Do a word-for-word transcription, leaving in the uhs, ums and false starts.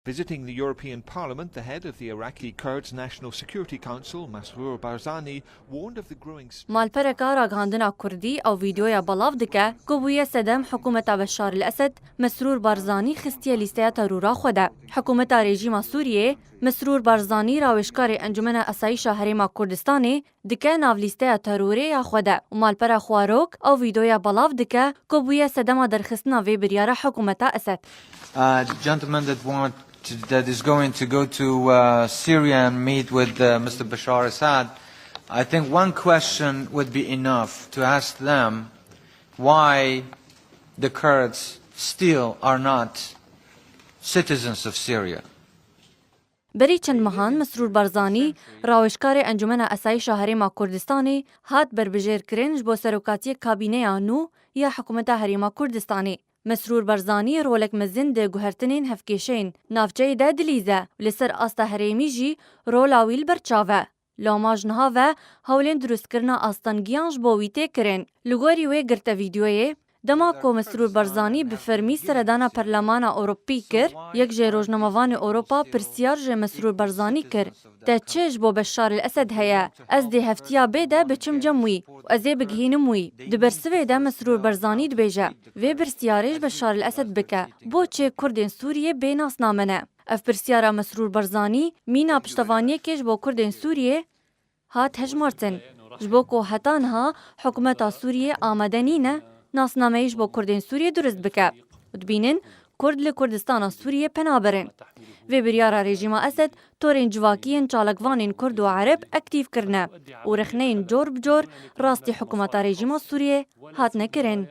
Visiting the European Parliament, the head of the Iraqi Kurds National Security Council, Masroor Barzani, warned of the growing Malpereka ragihandina Kurdî ew vîdeoya belav dike ku bûye sedem hikûmeta Beşar el Esed, Mesrûr Barzanî xistiye lîsteya terora xwe de. Hikûmeta rejîma Sûriyê, Mesrûr Barzanî rawêjkarê Encûmena Esayîşa Herêma Kurdistanê, dike nav lîsteya terorê ya xwe de û malpera Xwarok ew vîdeoya belav dike ku bûye sedema derxistina vê biryara hikûmeta Esed. Uh, the gentleman that want to, that is going to go to uh, Syria and meet with uh, Mister Bashar Assad, I think one question would be enough to ask them why the Kurds still are not citizens of Syria. Berî çend mehan Mesrûr Barzanî, rawêjkarê Encûmena Esayîşa Herêma Kurdistanê, hat berbijêrkirin ji bo serokatiyê kabîneya nû ya hikûmeta Herêma Kurdistanê. Mesrûr Barzanî rolek mezin di guhertinên hevkêşeyên navçeyê de dilîze û li ser asta herêmî jî rola wî li ber çav e. Loma ji niha ve hewlên dirustkirina astengiyan ji bo wî tê kirin. Li gorî wê girte vîdeoyê, dema ku Mesrûr Barzanî bi fermî seredana Perlemana Ewropî kir, yek ji rojnamevanê Ewropa pirsyar ji Mesrûr Barzanî kir, te çi ji bo Beşar el Esed heye? Ez dê heftiya bê de biçim cem wî û ez ê bigihînim wî. Di bersivê de Mesrûr Barzanî dibêje, vê pirsyarê ji Beşar el Esed bike, bo çi Kurdên Sûriyê bê nasname ne? Ev pirsyara Mesrûr Barzanî mîna piştevaniyekê ji bo Kurdên Sûriyê hat hejmartin. Ji bo ku heta niha hikûmeta Sûriyê amade nîne nasnameyî ji bo Kurdên Sûriyê durist bike. Û dibînin Kurd li Kurdistana Sûriyê pena birin. Vê biryara rejîma Esed torên civakî yên çalakvanên Kurd û Ereb aktîf kirine û rexneyên cor bi cor rastî hikûmeta rejîma Sûriyê hatine kirin.